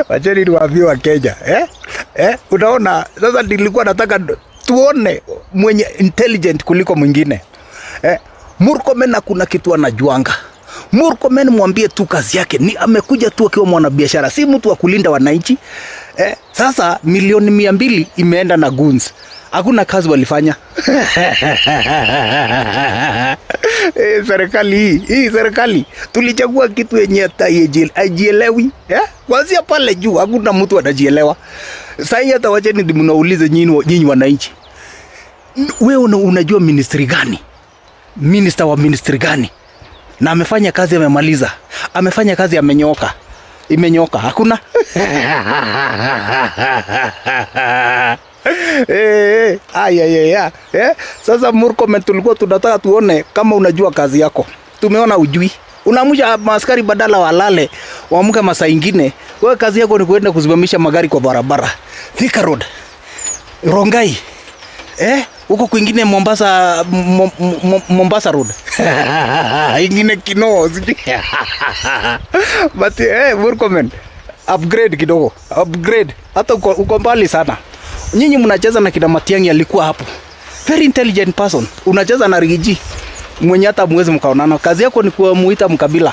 Wacheni niwaambie wa Kenya, eh? Eh, unaona sasa nilikuwa nataka tuone mwenye intelligent kuliko mwingine. Eh, Murkomen hakuna kitu anajuanga. Murkomen mwambie tu kazi yake ni amekuja tu akiwa mwanabiashara, si mtu wa kulinda wananchi. Eh, sasa milioni 200 imeenda na goons. Hakuna kazi walifanya. Eh, serikali hii serikali tulichagua kitu yenye hata haijielewi, eh? Kuanzia pale juu hakuna mtu anajielewa. Sasa hata wacheni mnaulize nyinyi wananchi. Wewe unajua ministry gani? Minister wa ministry gani? Na amefanya kazi amemaliza. Amefanya kazi amenyoka. Imenyoka. Hakuna. Ay, ay, ay, ay. Sasa Murkomen tulikuwa tunataka tuone kama unajua kazi yako. Tumeona ujui. Unaamsha maaskari badala walale, waamke masaa ingine. Wewe kazi yako ni kuenda kusimamisha magari kwa barabara. Thika Road, Rongai. Huko kwingine Mombasa, Mombasa Road. Ingine Kinoo, sijui. But Murkomen, upgrade kidogo. Upgrade. Hata uko mbali sana. Nyinyi mnacheza na kina Matiang'i alikuwa hapo. Very intelligent person. Unacheza na Rigiji mwenye hata mwezi mkaonana. Kazi yako ni kuwamuita mkabila.